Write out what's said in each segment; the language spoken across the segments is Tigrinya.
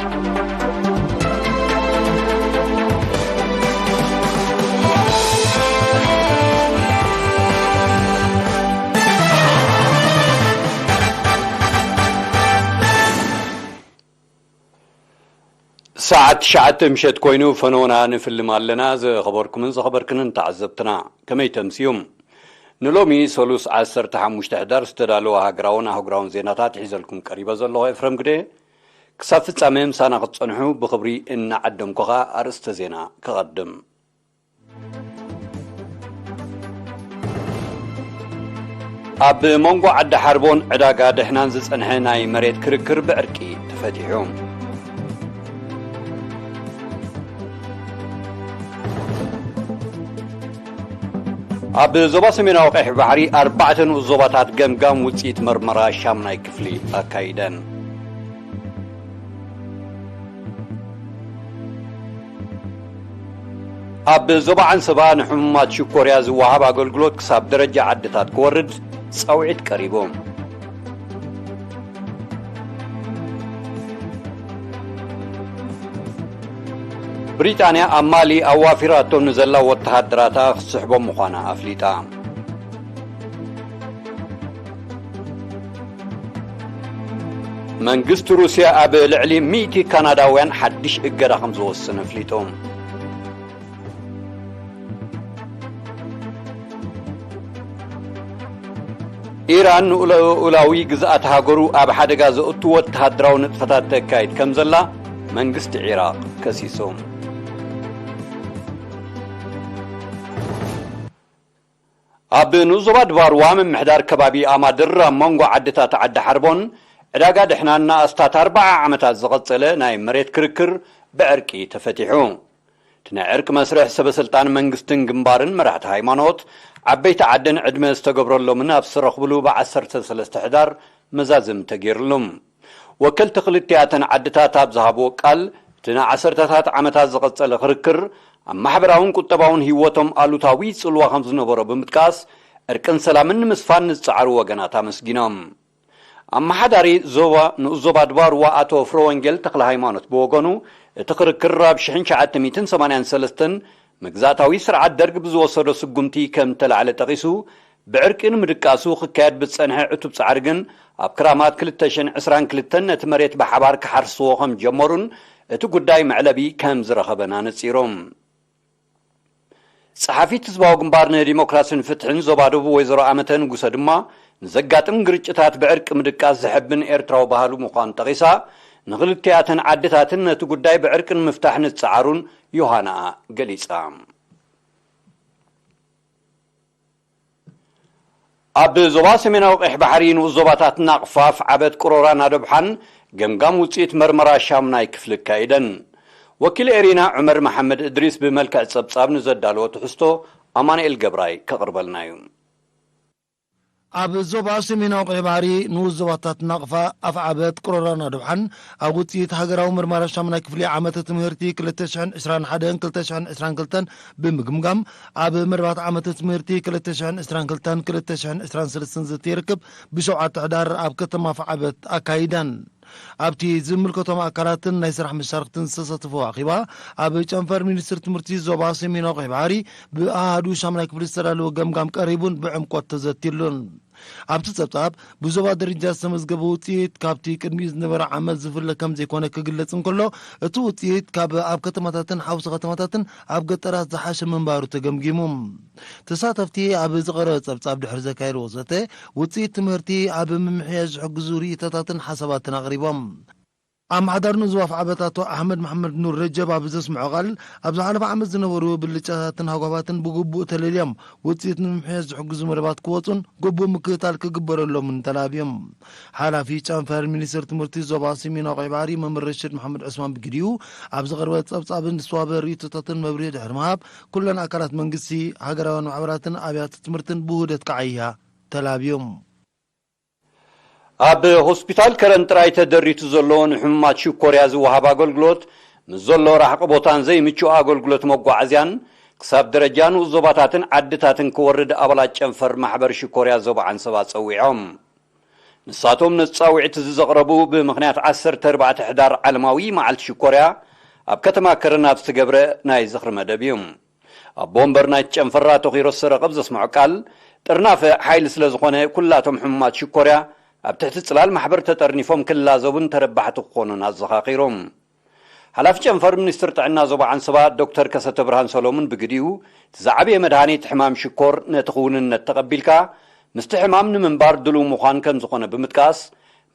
ሰዓት ትሽዓተ ምሸት ኮይኑ ፈነወና ንፍልም ኣለና። ዝኸበርኩምን ዝኸበርክንን ተዓዘብትና፣ ከመይ ተምስዩም? ንሎሚ ሰሉስ ዓሰርተ ሓሙሽተ ሕዳር ዝተዳለወ ሃገራውን ኣህጉራውን ዜናታት ሒዘልኩም ቀሪበ ዘለኹ ኤፍረም ግደ። ክሳብ ፍጻሜ ምሳና ክትጸንሑ ብኽብሪ እናዓደምኩኻ ኣርእስተ ዜና ክቐድም። ኣብ መንጎ ዓዲ ሓርቦን ዕዳጋ ደሕናን ዝጸንሐ ናይ መሬት ክርክር ብዕርቂ ተፈቲሑ። ኣብ ዞባ ሰሜናዊ ቀይሕ ባሕሪ ኣርባዕተ ንኡስ ዞባታት ገምጋም ውጽኢት መርመራ ሻምናይ ክፍሊ ኣካይደን። ኣብ ዞባ ዓንሰባ ንሕሙማት ሽኮርያ ዝወሃብ ኣገልግሎት ክሳብ ደረጃ ዓድታት ክወርድ ጻውዒት ቀሪቡ። ብሪጣንያ ኣብ ማሊ ኣዋፊራቶም ንዘላ ወተሃደራታ ክትስሕቦም ምዃና ኣፍሊጣ። መንግስቲ ሩስያ ኣብ ልዕሊ ሚእቲ ካናዳውያን ሓድሽ እገዳ ከም ዝወሰነ ኣፍሊጡ። ኢራን ንኡላዊ ግዝኣት ሃገሩ ኣብ ሓደጋ ዘእቱ ወተሃደራዊ ንጥፈታት ተካይድ ከም ዘላ መንግስቲ ዒራቕ ከሲሱ። ኣብ ንኡስ ዞባ ድባርዋ ምምሕዳር ከባቢ ኣማድር ኣብ መንጎ ዓድታት ዓዲ ሓርቦን ዕዳጋ ድሕናን ንኣስታት ኣርባዓ ዓመታት ዝቐጸለ ናይ መሬት ክርክር ብዕርቂ ተፈቲሑ። እቲ ናይ ዕርቂ መስርሕ ሰበ ስልጣን መንግስትን ግንባርን መራሕቲ ሃይማኖት ዓበይቲ ዓድን ዕድመ ዝተገብረሎምን ኣብ ዝተረኽብሉ ብዓሰርተ ሰለስተ ሕዳር መዛዘሚ ተገይርሉ። ወከልቲ ክልቲኣተን ዓድታት ኣብ ዝሃብዎ ቃል፣ እቲ ንዓሰርተታት ዓመታት ዝቐጸለ ክርክር ኣብ ማሕበራውን ቁጠባውን ህይወቶም ኣሉታዊ ጽልዋ ከም ዝነበሮ ብምጥቃስ፣ ዕርቅን ሰላምን ንምስፋን ንዝጸዓሩ ወገናት ኣመስጊኖም። ኣመሓዳሪ ዞባ ንኡስ ዞባ ድባርዋ ኣቶ ፍረወንጌል ተኽለ ሃይማኖት ብወገኑ፣ እቲ ክርክር ኣብ ሽሕን ትሽዓተ ሚእትን ሰማንያን ሰለስተን መግዛእታዊ ስርዓት ደርግ ብዝወሰዶ ስጉምቲ ከም ተላዕለ ጠቒሱ፣ ብዕርቂ ንምድቃሱ ክካየድ ብዝጸንሐ ዕቱብ ጻዕሪ ግን፣ ኣብ ክራማት ክልተ ሽሕን ዕስራን ክልተን ነቲ መሬት ብሓባር ክሓርስዎ ከም ጀመሩን እቲ ጉዳይ መዕለቢ ከም ዝረኸበን ኣነጺሩ። ጸሓፊት ህዝባዊ ግንባር ንዲሞክራስን ፍትሕን ዞባ ደቡብ ወይዘሮ ኣመተ ንጉሰ ድማ፣ ንዘጋጥም ግርጭታት ብዕርቂ ምድቃስ ዘሐብን ኤርትራዊ ባህሉ ምዃኑ ጠቒሳ፣ ንኽልቲኣተን ዓድታትን ነቲ ጉዳይ ብዕርቂ ንምፍታሕ ንዝጸዓሩን ዮሃናኣ ገሊጻ። ኣብ ዞባ ሰሜናዊ ቀይሕ ባሕሪ ንኡስ ዞባታት ናቕፋ፣ ኣፍዓበት፣ ቅሮራን ኣደብሓን ገምጋም ውጽኢት መርመራ ሻምናይ ክፍሊ ኣካይደን። ወኪል ኤሪና ዑመር መሓመድ እድሪስ ብመልክዕ ጸብጻብ ንዘዳለዎ ትሕዝቶ ኣማኑኤል ገብራይ ከቕርበልና እዩ። ኣብ ዞባ ሰሜናዊ ቀይሕ ባሕሪ ንኡስ ዞባታት ናቕፋ፣ ኣፍዓበት፣ ቅሮራን ኣደብሓን ኣብ ውጽኢት ሃገራዊ መርመራ ሻምናይ ክፍሊ ዓመተ ትምህርቲ ክልተ ሽሕን ዕስራን ሓደን ክልተ ሽሕን ዕስራን ክልተን ብምግምጋም፣ ኣብ መርባት ዓመተ ትምህርቲ ክልተ ሽሕን ዕስራን ክልተን ክልተ ሽሕን ዕስራን ሰለስተን ዝትርክብ ብሸውዓተ ሕዳር ኣብ ከተማ ኣፍዓበት ኣካይደን። ኣብቲ ዝምልከቶም ኣካላትን ናይ ስራሕ መሻርክትን ዝተሳተፈ ኣኼባ፣ ኣብ ጨንፈር ሚኒስትሪ ትምህርቲ ዞባ ሰሜናዊ ቀይሕ ባሕሪ ብኣሃዱ ሻምናይ ክፍሊ ዝተዳለወ ገምጋም ቀሪቡን ብዕምቆት ተዘቲሉን። ኣብቲ ጸብጻብ፣ ብዞባ ደረጃ ዝተመዝገበ ውጽኢት ካብቲ ቅድሚኡ ዝነበረ ዓመት ዝፍለ ከም ዘይኮነ ክግለጽ እንከሎ፣ እቲ ውጽኢት ካብ ኣብ ከተማታትን ሓውሲ ከተማታትን ኣብ ገጠራት ዝሓሸ ምንባሩ ተገምጊሙ። ተሳተፍቲ ኣብ ዝቐረበ ጸብጻብ ድሕሪ ዘካየድዎ ዘተ፣ ውጽኢት ትምህርቲ ኣብ ምምሕያሽ ዝሕግዙ ርእይቶታትን ሓሳባትን ኣቕሪቦም። ኣመሓዳሪ ንዞባ ኣፍዓበት ኣቶ ኣሕመድ መሓመድ ኑር ረጀብ ኣብ ዘስምዖ ቃል፣ ኣብ ዝሓለፈ ዓመት ዝነበሩ ብልጫታትን ሃጓፋትን ብግቡእ ተለልዮም፣ ውጽኢት ንምምሕያሽ ዝሕግዙ መደባት ክወጹን ግቡእ ምክትታል ክግበረሎምን ተላብዮም። ሓላፊ ጨንፈር ሚኒስትሪ ትምህርቲ ዞባ ሰሜናዊ ቀይሕ ባሕሪ መምህር ረሽድ መሓመድ ዑስማን ብግዲኡ፣ ኣብ ዝቐረበ ጸብጻብን ዝተዋህበ ርእይቶታትን መብርሂ ድሕሪ ምሃብ፣ ኩለን ኣካላት መንግስቲ፣ ሃገራውያን ማሕበራትን ኣብያተ ትምህርትን ብውህደት ክዓይያ ተላብዮም። ኣብ ሆስፒታል ከረን ጥራይ ተደሪቱ ዘሎ ንሕሙማት ሽኮርያ ዝወሃብ ኣገልግሎት፣ ምስ ዘሎ ራሕቂ ቦታን ዘይምቹእ ኣገልግሎት መጓዓዝያን፣ ክሳብ ደረጃ ንኡስ ዞባታትን ዓድታትን ክወርድ ኣባላት ጨንፈር ማሕበር ሽኮርያ ዞባ ዓንሰባ ጸዊዖም። ንሳቶም ነዚ ጻውዒት እዚ ዘቕረቡ ብምኽንያት ዓሰርተ ኣርባዕተ ሕዳር ዓለማዊ መዓልቲ ሽኮርያ ኣብ ከተማ ከረን ኣብ ዝተገብረ ናይ ዝኽሪ መደብ እዩ። ኣቦ ወንበር ናይቲ ጨንፈር ኣቶ ኪሮስ ሰረቐ ኣብ ዘስምዖ ቃል፣ ጥርናፈ ሓይሊ ስለ ዝኾነ ኩላቶም ሕሙማት ሽኮርያ ኣብ ትሕቲ ጽላል ማሕበር ተጠርኒፎም ክላዘቡን ተረባሕቲ ክኾኑን ኣዘኻኺሩ። ሓላፊ ጨንፈር ሚኒስትሪ ጥዕና ዞባ ዓንሰባ ዶክተር ከሰተ ብርሃን ሰሎሙን ብግዲኡ፣ እቲ ዝዓበየ መድሃኒት ሕማም ሽኮር ነቲ ክውንነት ተቐቢልካ ምስቲ ሕማም ንምንባር ድሉው ምዃን ከም ዝኾነ ብምጥቃስ፣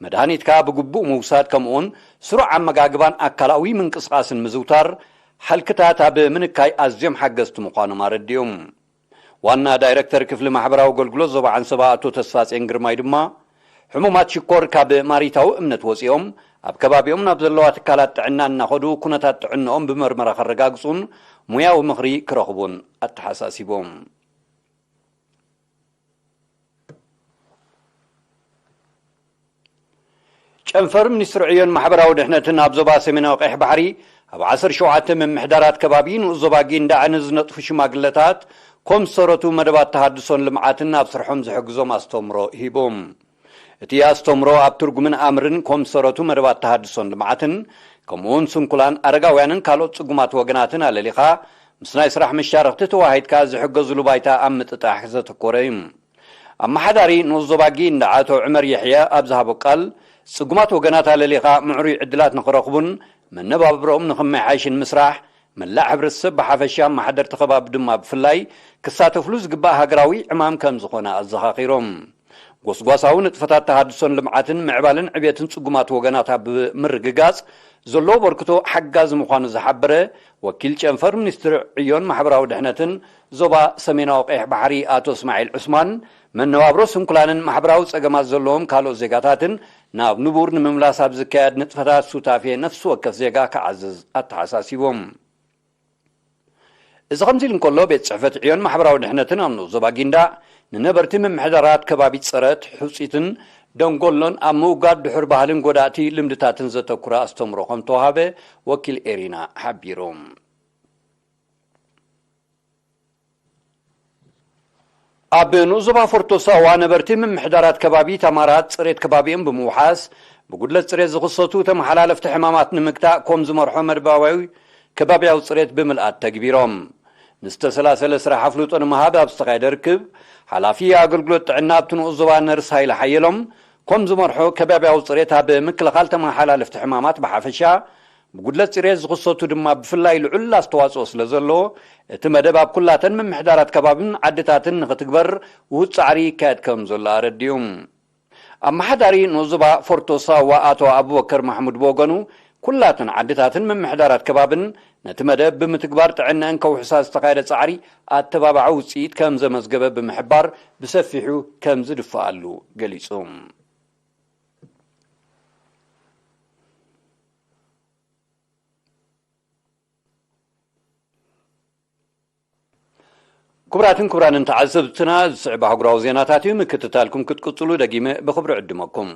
መድሃኒትካ ብግቡእ ምውሳድ ከምኡውን ስሩዕ ኣመጋግባን ኣካላዊ ምንቅስቓስን ምዝውታር፣ ሃልክታት ኣብ ምንካይ ኣዝዮም ሓገዝቲ ምዃኖም ኣረዲኦም። ዋና ዳይረክተር ክፍሊ ማሕበራዊ ኣገልግሎት ዞባ ዓንሰባ ኣቶ ተስፋጼን ግርማይ ድማ፣ ሕሙማት ሽኮር ካብ ማሪታዊ እምነት ወጺኦም ኣብ ከባቢኦም ናብ ዘለዋ ትካላት ጥዕና እናኸዱ ኩነታት ጥዕንኦም ብመርመራ ከረጋግጹን ሙያዊ ምኽሪ ክረኽቡን ኣተሓሳሲቦም። ጨንፈር ሚኒስትሪ ዕዮን ማሕበራዊ ድሕነትን ኣብ ዞባ ሰሜናዊ ቀይሕ ባሕሪ ኣብ ዓሰርተ ሸውዓተ ምምሕዳራት ከባቢ ንኡስ ዞባ ጊንዳዕ ንዝነጥፉ ሽማግለታት ኮምሰረቱ መደባት ተሃድሶን ልምዓትን ኣብ ስርሖም ዝሕግዞም ኣስተምሮ ሂቡ። እቲ ኣስተምሮ ኣብ ትርጉምን ኣምርን ኮምሰረቱ መደባት ተሃድሶን ልምዓትን ከምኡውን ስንኩላን ኣረጋውያንን ካልኦት ጽጉማት ወገናትን ኣለሊኻ ምስ ናይ ስራሕ መሻርኽቲ ተዋሂድካ ዝሕገዙሉ ባይታ ኣብ ምጥጣሕ ዘተኮረ እዩ። ኣመሓዳሪ ንኡስ ዞባ ጊንዳዕ ኣቶ ዑመር የሕያ ኣብ ዝሃቦ ቃል፣ ጽጉማት ወገናት ኣለሊኻ ምዕሩይ ዕድላት ንኽረኽቡን መነባብሮኦም ንኽመሓየሽን ምስራሕ፣ መላእ ሕብረተሰብ ብሓፈሻ ኣመሓደርቲ ከባቢ ድማ ብፍላይ ክሳተፍሉ ዝግባእ ሃገራዊ ዕማም ከም ዝኾነ ኣዘኻኺሮም። ጎስጓሳዊ ንጥፈታት ተሃድሶን ልምዓትን ምዕባለን ዕብየትን ጽጉማት ወገናት ኣብ ምርግጋጽ ዘለዎ ኣበርክቶ ሓጋዚ ምዃኑ ዝሓበረ ወኪል ጨንፈር ሚኒስትሪ ዕዮን ማሕበራዊ ድሕነትን ዞባ ሰሜናዊ ቀይሕ ባሕሪ ኣቶ እስማዒል ዑስማን፣ መነባብሮ ስንኩላንን ማሕበራዊ ጸገማት ዘለዎም ካልኦት ዜጋታትን ናብ ንቡር ንምምላስ ኣብ ዝካየድ ንጥፈታት ሱታፌ ነፍሲ ወከፍ ዜጋ ክዓዝዝ ኣተሓሳሲቦም። እዚ ከምዚ ኢሉ እንከሎ፣ ቤት ጽሕፈት ዕዮን ማሕበራዊ ድሕነትን ኣብ ንኡስ ዞባ ጊንዳዕ ንነበርቲ ምምሕዳራት ከባቢ ጸረት፣ ሑጺትን ደንጎሎን ኣብ ምውጋድ ድሑር ባህልን ጎዳእቲ ልምድታትን ዘተኩረ ኣስተምሮ ከም ተዋሃበ ወኪል ኤሪና ሓቢሩ። ኣብ ንኡስ ዞባ ፎርቶ ሳዋ ነበርቲ ምምሕዳራት ከባቢ ታማራት ጽሬት ከባቢኦም ብምውሓስ፣ ብጉድለት ጽሬት ዝኽሰቱ ተመሓላለፍቲ ሕማማት ንምግታእ ኮም ዝመርሖ መደባዊ ከባቢያዊ ጽሬት ብምልኣት ተግቢሮም። ንዝተሰላሰለ ስራሕ ኣፍልጦ ንምሃብ ኣብ ዝተኻየደ ርክብ፣ ሓላፊ ኣገልግሎት ጥዕና ኣብቲ ንኡስ ዞባ ነርስ ሃይለ ሓየሎም፣ ኮም ዝመርሖ ከባቢያዊ ጽሬት ኣብ ምክልኻል ተመሓላለፍቲ ሕማማት ብሓፈሻ፣ ብጉድለት ጽሬት ዝኽሰቱ ድማ ብፍላይ ልዑል ኣስተዋጽኦ ስለ ዘለዎ፣ እቲ መደብ ኣብ ኩላተን ምምሕዳራት ከባብን ዓድታትን ንኽትግበር ውሁድ ጻዕሪ ይካየድ ከም ዘሎ ኣረዲኡ። ኣመሓዳሪ ንኡስ ዞባ ፎርቶ ሳዋ ኣቶ ኣቡበከር ማሕሙድ ብወገኑ፣ ኩላተን ዓድታትን ምምሕዳራት ከባብን ነቲ መደብ ብምትግባር ጥዕነአን ከውሕሳ ዝተኻየደ ጻዕሪ ኣተባባዒ ውጽኢት ከም ዘመዝገበ ብምሕባር፣ ብሰፊሑ ከም ዝድፍኣሉ ገሊጹ። ክቡራትን ክቡራንን ተዓዘብትና፣ ዝስዕብ ኣህጉራዊ ዜናታት እዩ። ምክትታልኩም ክትቅጽሉ ደጊመ ብኽብሪ ዕድመኩም።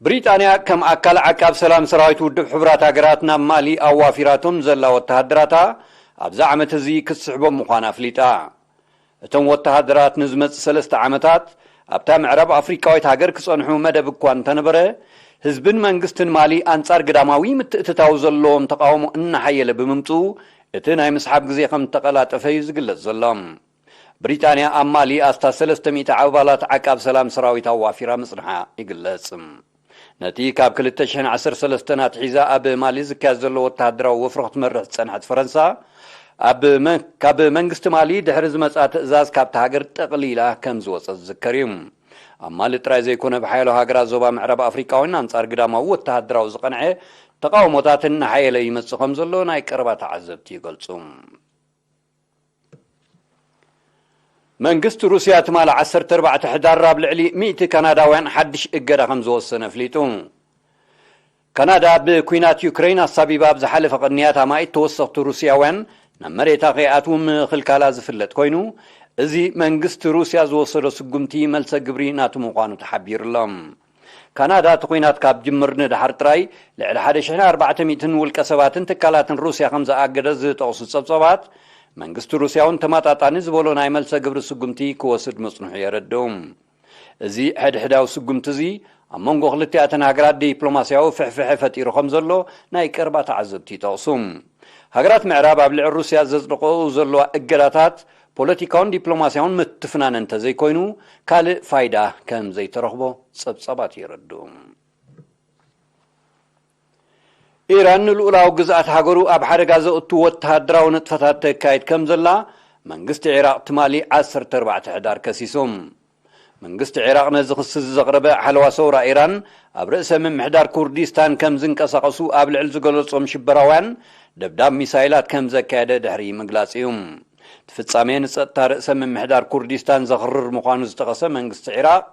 ብሪጣንያ ከም ኣካል ዓቃብ ሰላም ሰራዊት ውድብ ሕቡራት ሃገራት ናብ ማሊ ኣዋፊራቶም ዘላ ወተሃደራታ፣ ኣብዚ ዓመት እዚ ክትስሕቦም ምዃና ኣፍሊጣ። እቶም ወተሃደራት ንዝመጽእ ሰለስተ ዓመታት ኣብታ ምዕራብ ኣፍሪቃዊት ሃገር ክጸንሑ መደብ እኳ እንተነበረ፣ ህዝብን መንግስትን ማሊ ኣንጻር ግዳማዊ ምትእትታው ዘለዎም ተቓውሞ እናሓየለ ብምምጽኡ፣ እቲ ናይ ምስሓብ ግዜ ከም እተቐላጠፈ እዩ ዝግለጽ ዘሎ። ብሪጣንያ ኣብ ማሊ ኣስታት ሰለስተ ሚእቲ ኣባላት ዓቃብ ሰላም ሰራዊት ኣዋፊራ ምጽንሓ ይግለጽ። ነቲ ካብ ክልተ ሽሕን ዓሰርተ ሰለስተን ኣትሒዛ ኣብ ማሊ ዝካየድ ዘሎ ወተሃደራዊ ወፍሪ ክትመርሕ ዝጸንሐት ፈረንሳ፣ ኣብ መ-፣ ካብ መንግስቲ ማሊ ድሕሪ ዝመጽኣ ትእዛዝ ካብታ ሃገር ጠቕሊላ ከም ዝወጸት ዝዝከር እዩ። ኣብ ማሊ ጥራይ ዘይኮነ፣ ብሓያሎ ሃገራት ዞባ ምዕራብ ኣፍሪቃ እውን ኣንጻር ግዳማዊ ወተሃደራዊ ዝቐንዐ ተቓውሞታት እናሓየለ ይመጽእ ከም ዘሎ ናይ ቀረባ ተዓዘብቲ ይገልጹ። መንግስቲ ሩስያ ትማሊ ዓሰርተ ኣርባዕተ ሕዳር ኣብ ልዕሊ ሚእቲ ካናዳውያን ሓድሽ እገዳ ከም ዝወሰነ ኣፍሊጡ። ካናዳ ብኲናት ዩክሬን ኣሳቢባ ኣብ ዝሓለፈ ቅንያት ኣማኢት ተወሰኽቲ ሩስያውያን ናብ መሬታ ከይኣትዉ ምኽልካላ ዝፍለጥ ኮይኑ፣ እዚ መንግስቲ ሩስያ ዝወሰዶ ስጉምቲ መልሰ ግብሪ ናቱ ምዃኑ ተሓቢሩ ኣሎ። ካናዳ እቲ ኲናት ካብ ጅምር ንድሓር ጥራይ ልዕሊ ሓደ ሽሕን ኣርባዕተ ሚእትን ውልቀ ሰባትን ትካላትን ሩስያ ከም ዝኣገደ ዝጠቕሱ ጸብጸባት፣ መንግስቲ ሩስያ እውን ተመጣጣኒ ዝበሎ ናይ መልሰ ግብሪ ስጉምቲ ክወስድ ምጽንሑ የረድኡ። እዚ ሕድሕዳዊ ስጉምቲ እዚ ኣብ መንጎ ክልቲኣተን ሃገራት ዲፕሎማስያዊ ፍሕፍሐ ፈጢሩ ከም ዘሎ ናይ ቀረባ ተዓዘብቲ ይጠቕሱ። ሃገራት ምዕራብ ኣብ ልዕሊ ሩስያ ዘጽድቐኡ ዘለዋ እገዳታት ፖለቲካውን ዲፕሎማስያውን ምትፍናን እንተዘይኮይኑ ካልእ ፋይዳ ከም ዘይተረኽቦ ጸብጻባት የረድኡ። ኢራን ንልኡላዊ ግዝኣት ሃገሩ ኣብ ሓደጋ ዘእቱ ወተሃደራዊ ንጥፈታት ተካይድ ከም ዘላ መንግስቲ ዒራቕ ትማሊ ዓሰርተ ኣርባዕተ ሕዳር ከሲሱ። መንግስቲ ዒራቕ ነዚ ክሲ እዚ ዘቕረበ ሓለዋ ሰውራ ኢራን ኣብ ርእሰ ምምሕዳር ኩርዲስታን ከም ዝንቀሳቐሱ ኣብ ልዕሊ ዝገለጾም ሽበራውያን ደብዳብ ሚሳይላት ከም ዘካየደ ድሕሪ ምግላጽ እዩ። እቲ ፍጻሜ ንጸጥታ ርእሰ ምምሕዳር ኩርዲስታን ዘኽርር ምዃኑ ዝጠቐሰ መንግስቲ ዒራቕ፣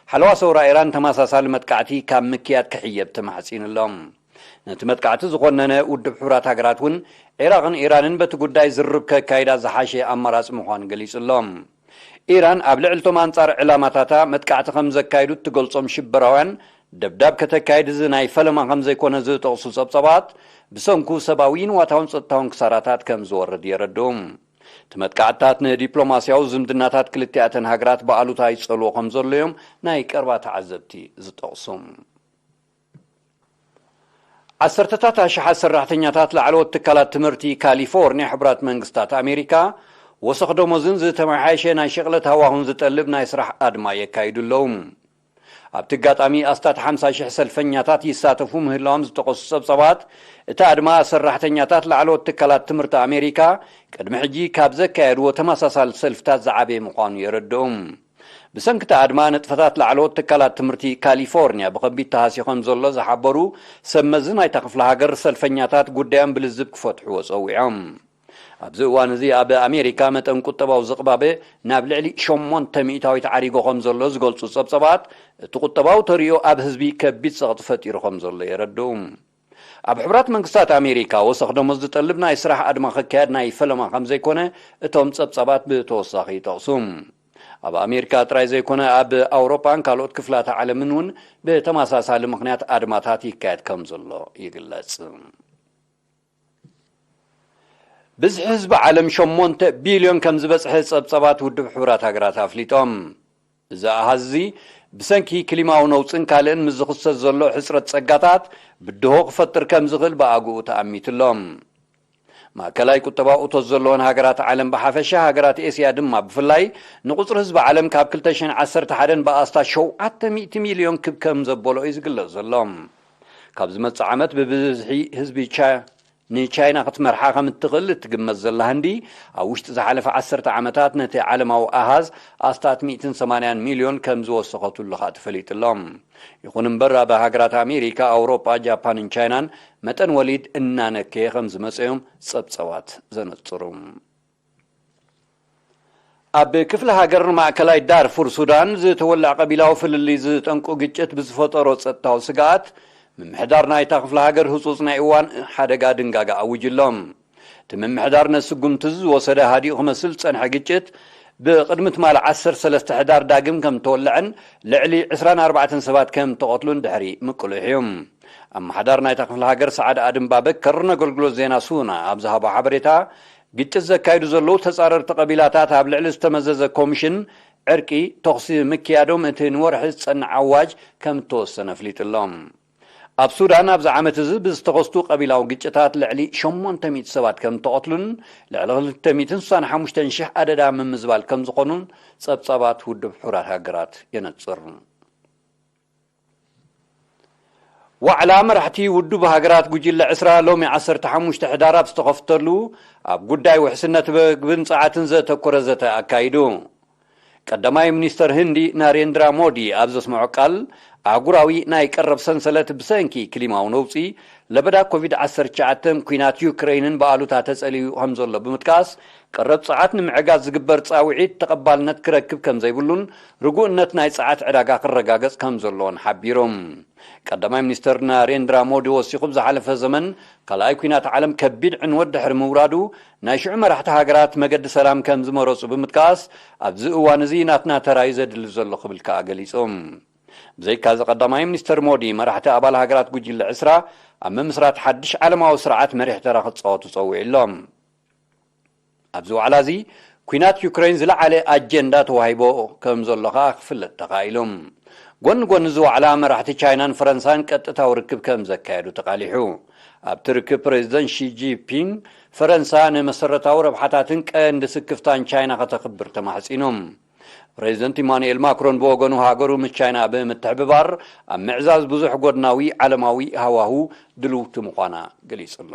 ሓለዋ ሰውራ ኢራን ተመሳሳሊ መጥቃዕቲ ካብ ምክያድ ክሕየብ ተማሕጺኑ ኣሎ። ነቲ መጥቃዕቲ ዝኾነነ ውድብ ሕቡራት ሃገራት እውን ዒራቕን ኢራንን በቲ ጉዳይ ዝርርብ ከካይዳ ዝሓሸ ኣማራጺ ምዃኑ ገሊጹ ኣሎ። ኢራን ኣብ ልዕልቶም ኣንጻር ዕላማታታ መጥቃዕቲ ከም ዘካይዱ እትገልጾም ሽበራውያን ደብዳብ ከተካይድ እዚ ናይ ፈለማ ከም ዘይኮነ ዝጠቕሱ ጸብጸባት፣ ብሰንኩ ሰብኣዊ ንዋታውን ጸጥታውን ክሳራታት ከም ዝወርድ የረድኡ። እቲ መጥቃዕትታት ንዲፕሎማስያዊ ዝምድናታት ክልቲኣተን ሃገራት ብኣሉታ ይጸልዎ ከም ዘሎ እዮም ናይ ቀርባ ተዓዘብቲ ዝጠቕሱ። ዓሰርተታት ኣሽሓት ሰራሕተኛታት ላዕለዎት ትካላት ትምህርቲ ካሊፎርኒያ ሕቡራት መንግስታት ኣሜሪካ ወሰኽ ደሞዝን ዝተመሓየሸ ናይ ሽቕለት ሃዋሁን ዝጠልብ ናይ ስራሕ ኣድማ የካይዱ ኣለዉ። ኣብቲ ኣጋጣሚ ኣስታት ሓምሳ ሽሕ ሰልፈኛታት ይሳተፉ ምህላዎም ዝጠቐሱ ጸብጻባት፣ እቲ ኣድማ ሰራሕተኛታት ላዕለዎት ትካላት ትምህርቲ ኣሜሪካ ቅድሚ ሕጂ ካብ ዘካየድዎ ተመሳሳሊ ሰልፍታት ዝዓበየ ምዃኑ የረድኡ። ብሰንኪ እቲ ኣድማ ንጥፈታት ላዕለዎት ትካላት ትምህርቲ ካሊፎርኒያ ብኸቢድ ተሃስዩ ከም ዘሎ ዝሓበሩ ሰብ መዚ ናይታ ክፍለ ሃገር፣ ሰልፈኛታት ጉዳዮም ብልዝብ ክፈትሕዎ ጸዊዖም። ኣብዚ እዋን እዚ ኣብ ኣሜሪካ መጠን ቁጠባዊ ዝቕባበ ናብ ልዕሊ ሸሞንተ ሚእታዊት ዓሪጎ ከም ዘሎ ዝገልጹ ጸብጸባት፣ እቲ ቁጠባዊ ተርእዮ ኣብ ህዝቢ ከቢድ ጸቕጢ ፈጢሩ ከም ዘሎ የረድኡ። ኣብ ሕቡራት መንግስታት ኣሜሪካ ወሰኽ ደሞዝ ዝጠልብ ናይ ስራሕ ኣድማ ክካየድ ናይ ፈለማ ከም ዘይኮነ እቶም ጸብጻባት ብተወሳኺ ይጠቕሱ። ኣብ ኣሜሪካ ጥራይ ዘይኮነ ኣብ ኣውሮጳን ካልኦት ክፍላተ ዓለምን እውን ብተመሳሳሊ ምኽንያት ኣድማታት ይካየድ ከም ዘሎ ይግለጽ። ብዝሒ ህዝቢ ዓለም ሸሞንተ ቢልዮን ከም ዝበጽሐ ጸብጸባት ውድብ ሕቡራት ሃገራት ኣፍሊጦም። እዚ ኣሃዝ እዚ ብሰንኪ ክሊማዊ ነውጽን ካልእን ምስ ዝኽሰት ዘሎ ሕጽረት ጸጋታት ብድሆ ክፈጥር ከም ዝኽእል ብኣግኡ ተኣሚቱ ኣሎ። ማእከላይ ቁጠባዊ እቶት ዘለወን ሃገራት ዓለም ብሓፈሻ፣ ሃገራት ኤስያ ድማ ብፍላይ፣ ንቁጽሪ ህዝቢ ዓለም ካብ ክልተ ሽሕን ዓሰርተ ሓደን ብኣስታት ሸውዓተ ሚእቲ ሚልዮን ክብ ከም ዘበሎ እዩ ዝግለጽ ዘሎ። ካብ ዝመጽእ ዓመት ብብዝሒ ህዝቢ ቻ-፣ ንቻይና ክትመርሓ ከም እትኽእል እትግመት ዘላ ህንዲ፣ ኣብ ውሽጢ ዝሓለፈ ዓሰርተ ዓመታት ነቲ ዓለማዊ ኣሃዝ ኣስታት ሚእትን ሰማንያን ሚልዮን ከም ዝወሰኸትሉ ከኣ ተፈሊጡ ኣሎ። ይኹን እምበር፣ ኣብ ሃገራት ኣሜሪካ፣ ኣውሮጳ፣ ጃፓንን ቻይናን መጠን ወሊድ እናነከየ ከም ዝመጸ እዮም ጸብጸባት ዘነጽሩ። ኣብ ክፍለ ሃገር ማእከላይ ዳርፉር ሱዳን፣ ዝተወልዐ ቀቢላዊ ፍልልይ ዝጠንቁ ግጭት ብዝፈጠሮ ጸጥታዊ ስግኣት፣ ምምሕዳር ናይታ ክፍለ ሃገር ህጹጽ ናይ እዋን ሓደጋ ድንጋጋ ኣዊጁ ኣሎ። እቲ ምምሕዳር ነቲ ስጉምቲ እዚ ዝወሰደ፣ ሃዲኡ ክመስል ዝጸንሐ ግጭት ብቕድሚ ትማሊ ዓሰርተ ሰለስተ ሕዳር ዳግም ከም እተወልዐን ልዕሊ ዕስራን ኣርባዕተን ሰባት ከም እተቐትሉን ድሕሪ ምቅሉሕ እዩ። ኣመሓዳር ናይታ ክፍለ ሃገር ሰዓድ ኣድን ባበከር ነገልግሎት ዜና ሱና ኣብ ዝሃቦ ሓበሬታ፣ ግጭት ዘካይዱ ዘለዉ ተጻረርቲ ቀቢላታት ኣብ ልዕሊ ዝተመዘዘ ኮሚሽን ዕርቂ ተኹሲ ምክያዶም እቲ ንወርሒ ዝጸንዕ ኣዋጅ ከም እተወሰነ ኣፍሊጡ ኣሎ። ኣብ ሱዳን ኣብዚ ዓመት እዚ ብዝተኸስቱ ቀቢላዊ ግጭታት ልዕሊ ሸሞንተ ሚእቲ ሰባት ከም እተቐትሉን ልዕሊ ክልተ ሚእትን ስሳን ሓሙሽተን ሽሕ ኣደዳ ምምዝባል ከም ዝኾኑን ጸብጻባት ውድብ ሕቡራት ሃገራት የነጽር። ዋዕላ መራሕቲ ውድብ ሃገራት ጉጅለ ዕስራ ሎሚ ዓሰርተ ሓሙሽተ ሕዳር ኣብ ዝተኸፍተሉ፣ ኣብ ጉዳይ ውሕስነት መግብን ጸዓትን ዘተኮረ ዘተ ኣካይዱ። ቀዳማይ ሚኒስተር ህንዲ ናሬንድራ ሞዲ ኣብ ዘስምዖ ቃል፣ ኣህጉራዊ ናይ ቀረብ ሰንሰለት ብሰንኪ ክሊማዊ ነውጺ፣ ለበዳ ኮቪድ ዓሰርተ ትሽዓተ፣ ኲናት ዩክረይንን ብኣሉታ ተጸልዩ ከም ዘሎ ብምጥቃስ፣ ቀረብ ጸዓት ንምዕጋት ዝግበር ጻውዒት ተቐባልነት ክረክብ ከም ዘይብሉን ርጉእነት ናይ ጸዓት ዕዳጋ ክረጋገጽ ከም ዘለዎን ሓቢሩ። ቀዳማይ ሚኒስተር ናሬንድራ ሞዲ ወሲኹ፣ ብዝሓለፈ ዘመን ካልኣይ ኲናት ዓለም ከቢድ ዕንወት ድሕሪ ምውራዱ፣ ናይ ሽዑ መራሕቲ ሃገራት መገዲ ሰላም ከም ዝመረጹ ብምጥቃስ፣ ኣብዚ እዋን እዚ ናትና ተራ እዩ ዘድሊ ዘሎ ክብል ከኣ ገሊጹ። ብዘይካዚ ቀዳማይ ሚኒስተር ሞዲ መራሕቲ ኣባል ሃገራት ጉጅለ ዕስራ ኣብ ምምስራት ሓድሽ ዓለማዊ ስርዓት መሪሕ ተራ ክጻወቱ ጸዊዑ ኣሎ። ኣብዚ ዋዕላ እዚ ኲናት ዩክሬን ዝለዓለ ኣጀንዳ ተዋሂቦ ከም ዘሎ ከኣ ክፍለጥ ተኻኢሉ። ጎኒ ጎኒ እዚ ዋዕላ መራሕቲ ቻይናን ፈረንሳን ቀጥታዊ ርክብ ከም ዘካየዱ ተቓሊሑ። ኣብቲ ርክብ ፕሬዚደንት ሺ ጂንፒንግ ፈረንሳ ንመሰረታዊ ረብሓታትን ቀንዲ ስክፍታን ቻይና ከተኽብር ተማሕጺኑ። ፕሬዚደንት ኢማኑኤል ማክሮን ብወገኑ ሃገሩ ምስ ቻይና ብምትሕብባር ኣብ ምዕዛዝ ብዙሕ ጎድናዊ ዓለማዊ ሃዋሁ ድልውቲ ምዃና ገሊጹ ኣሎ።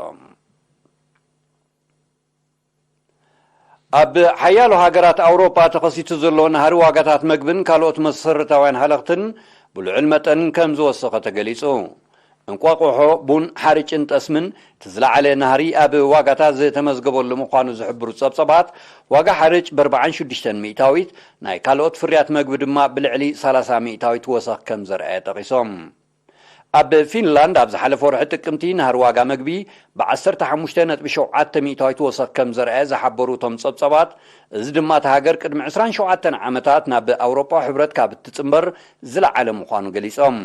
ኣብ ሓያሎ ሃገራት ኣውሮፓ ተኸሲቱ ዘሎ ናህሪ ዋጋታት መግብን ካልኦት መሰረታውያን ሃለኽትን ብልዑል መጠን ከም ዝወሰኸ ተገሊጹ። እንቋቑሖ፣ ቡን፣ ሓርጭን ጠስምን እቲ ዝለዓለ ናህሪ ኣብ ዋጋታት ዝተመዝገበሉ ምዃኑ ዝሕብሩ ጸብጸባት፣ ዋጋ ሓርጭ ብ ኣርባዓን ሽዱሽተን ሚእታዊት፣ ናይ ካልኦት ፍርያት መግቢ ድማ ብልዕሊ ሰላሳ ሚእታዊት ወሰኽ ከም ዘርኣየ ጠቒሶም። ኣብ ፊንላንድ ኣብ ዝሓለፈ ወርሒ ጥቅምቲ ናህሪ ዋጋ መግቢ ብ ዓሰርተ ሓሙሽተ ነጥቢ ሸውዓተ ሚእታዊት ወሰኽ ከም ዘርኣየ ዝሓበሩ እቶም ጸብጸባት፣ እዚ ድማ እታ ሃገር ቅድሚ ዕስራን ሸውዓተን ዓመታት ናብ ኣውሮጳዊ ሕብረት ካብ እትጽንበር ዝለዓለ ምዃኑ ገሊጾም።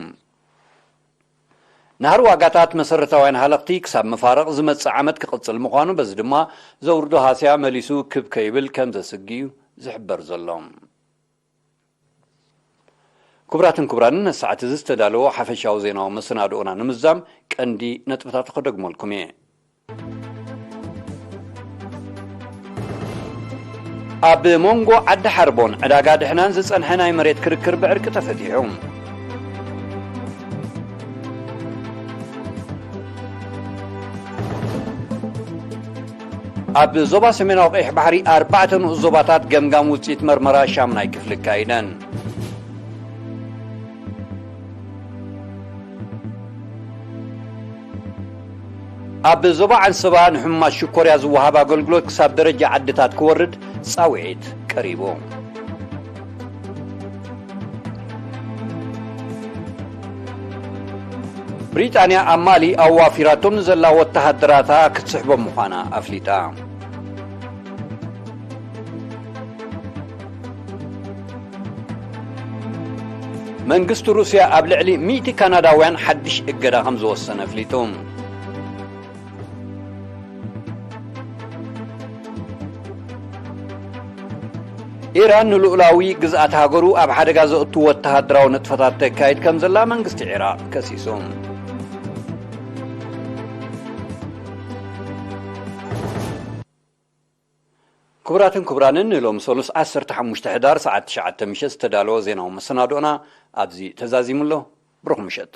ናህሪ ዋጋታት መሰረታውያን ሃለኽቲ ክሳብ መፋርቕ ዝመጽእ ዓመት ክቕጽል ምዃኑ፣ በዚ ድማ ዘውርዶ ሃስያ መሊሱ ክብ ከይብል ከም ዘስግእ እዩ ዝሕበር ዘሎ። ክቡራትን ክቡራንን፣ ነዚ ሰዓት እዚ ዝተዳለወ ሓፈሻዊ ዜናዊ መሰናድኦና ንምዝዛም ቀንዲ ነጥብታቱ ከደግመልኩም እየ። ኣብ መንጎ ዓዲ ሓርቦን ዕዳጋ ድሕናን ዝጸንሐ ናይ መሬት ክርክር ብዕርቂ ተፈቲሑ። ኣብ ዞባ ሰሜናዊ ቀይሕ ባሕሪ ኣርባዕተ ንኡስ ዞባታት ገምጋም ውጽኢት መርመራ ሻምናይ ክፍሊ ኣካይደን። ኣብ ዞባ ዓንሰባ ንሕሙማት ሽኮርያ ዝወሃብ ኣገልግሎት ክሳብ ደረጃ ዓድታት ክወርድ ጻውዒት ቀሪቡ። ብሪጣንያ ኣብ ማሊ ኣዋፊራቶም ንዘላ ወተሃደራታ ክትስሕቦም ምዃና ኣፍሊጣ። መንግስቲ ሩስያ ኣብ ልዕሊ ሚእቲ ካናዳውያን ሓድሽ እገዳ ከም ዝወሰነ ኣፍሊጡ። ኢራን ንልኡላዊ ግዝኣት ሃገሩ ኣብ ሓደጋ ዘእቱ ወተሃደራዊ ንጥፈታት ተካይድ ከም ዘላ መንግስቲ ዒራቕ ከሲሱ። ክቡራትን ክቡራንን፣ ንሎሚ ሰሉስ ዓሰርተ ሓሙሽተ ሕዳር ሰዓት ትሽዓተ ምሸት ዝተዳለወ ዜናዊ መሰናድኦና ኣብዚ ተዛዚሙ ኣሎ። ብሩኽ ምሸት።